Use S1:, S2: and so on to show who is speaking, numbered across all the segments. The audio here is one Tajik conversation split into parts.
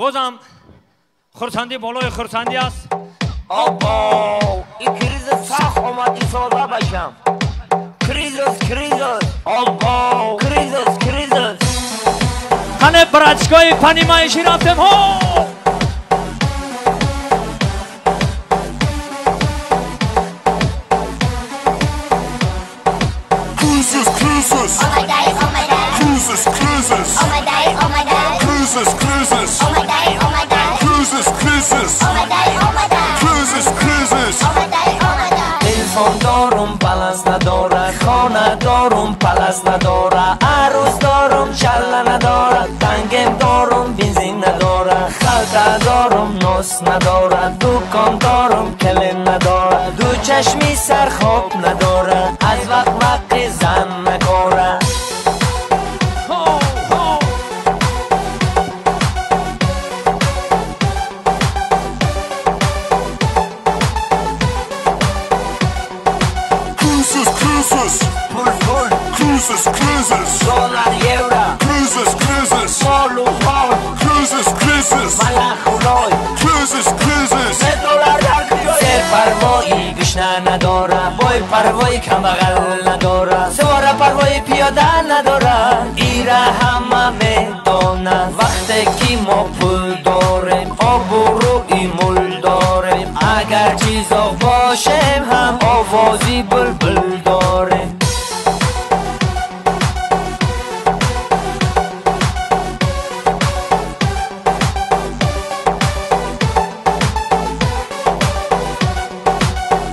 S1: Бозам хурсандӣ болои хурсандӣ аст.
S2: Обо, ин кризис сахт омад исода башам. Кризис, кризис, обо, кризис, кризис.
S1: Қане братчикои понимающий рафтем ҳо.
S3: Кризис, кризис. Кризис, кризис. Кризис, кризис. Кризис, кризис. Кризис, кризис.
S2: Телефон дорум, баланс надора, хона дорум, палас надора, арӯс дорум, чалла надора, тангем дорум, бензин надора, халта дорум, нос надора, дукон дорум, келин надора, ду чашми сар хоб надора, аз вақт вақти зан накора.
S3: Пул, пул. Кризис, кризис.
S2: Доллар, евро.
S3: Кризис, кризис.
S2: Молу, мол.
S3: Кризис, кризис.
S2: Малахуной.
S3: Кризис, кризис.
S2: Се доллар дар куҷой? Се парвои гушна надора, бой парвои камбағал надора, савора парвои пиёда надора. Ира ҳама медонад, вақте ки мо пул дорем, обрӯи мул дорем, агар чизо бошем ҳам овози булбул дорем.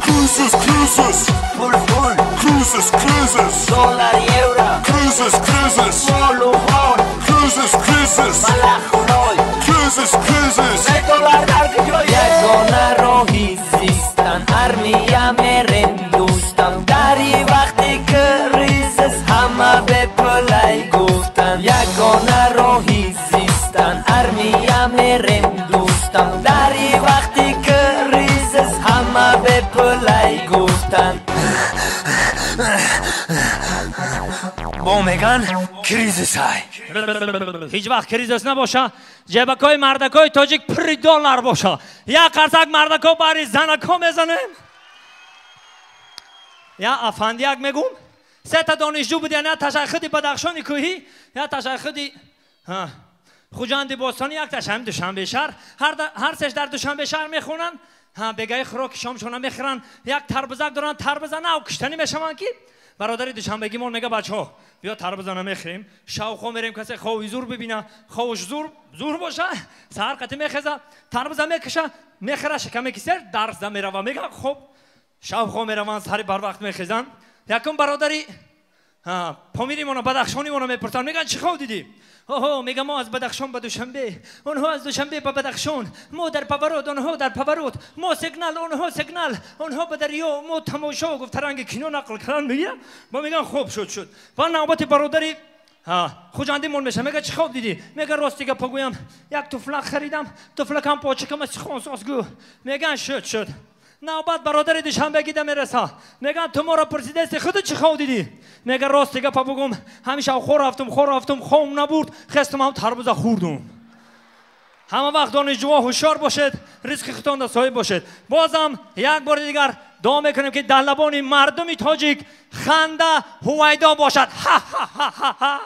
S3: Кризис, кризис.
S2: Пул, пул.
S3: Кризис, кризис.
S2: Доллар, евро.
S3: Кризис, кризис.
S2: Молу, мол.
S3: Кризис, кризис.
S2: Малахуной.
S3: Кризис, кризис.
S2: Се доллар дар куҷой? Ягона роҳи зистан армия мерем дӯстам. Дари вақти кризис ҳама бепулай гуфтан. Ягона роҳи зистан армия мерем дӯстам. Дари вақти кризис ҳама бепулай гуфтан. Бо меган кризисай.
S1: Ҳеҷ вақт кризис набоша, ҷебакҳои мардакҳои тоҷик пури доллар боша. Як қарсак мардако бари занако мезанем. Я афандияк мегум, сета донишҷӯ буд, я ташай худи Бадахшони кӯҳӣ, я ташай худи Хуҷанди бостонӣ, як ташай ҳам Душанбе шаҳр. Ҳар сеш дар Душанбе шаҳр мехонанд, бегаи хӯроки шомшона мехӯранд, як тарбузак доранд, тарбуза нав куштанӣ мешаванд ки бародари душанбегимон мега бачаҳо биё тарбуза намехӯрем, шавхо мерем, касе хови зур бибина, ховш зур боша, саҳар қатӣ мехеза, тарбуза мекаша, мехӯра, шикаме кисер, дарс мерава. Мега хоб шавхо мераванд, сари барвақт мехезанд. Якум бародари помиримона, бадахшонимона мепурсанд, меган чӣ хов дидӣ? Оҳо, мега мо аз Бадахшон ба Душанбе, онҳо аз Душанбе ба Бадахшон, мо дар поворот, онҳо дар поворот, мо сигнал, онҳо сигнал, онҳо ба дарё, мо тамошо. Гуфт ранги кино нақл кардан мегира. Мо меган хоб шуд шуд. Ва навбати бародари Хуҷандимон меша, мега чӣ хоб дидӣ? Мега рости гапа гӯям, як туфлак харидам, туфлакам почакама сихон гӯ. Меган шуд шуд. Навбат бародари душанбегида мереса, меган ту моро пурсидасти худу чӣ хов дидӣ? Мега рости гапа бугум, ҳамеша хор рафтум, хор рафтум, хом набурд, хестум ҳам тарбуза хӯрдум. Ҳама вақт донишҷӯҳо ҳушёр бошед, ризқи худтонда соҳиб бошед. Бозам як бори дигар дуо мекунем ки дар лабони мардуми тоҷик ханда ҳувайдо бошад. Ҳа-ҳа-ҳа-ҳа.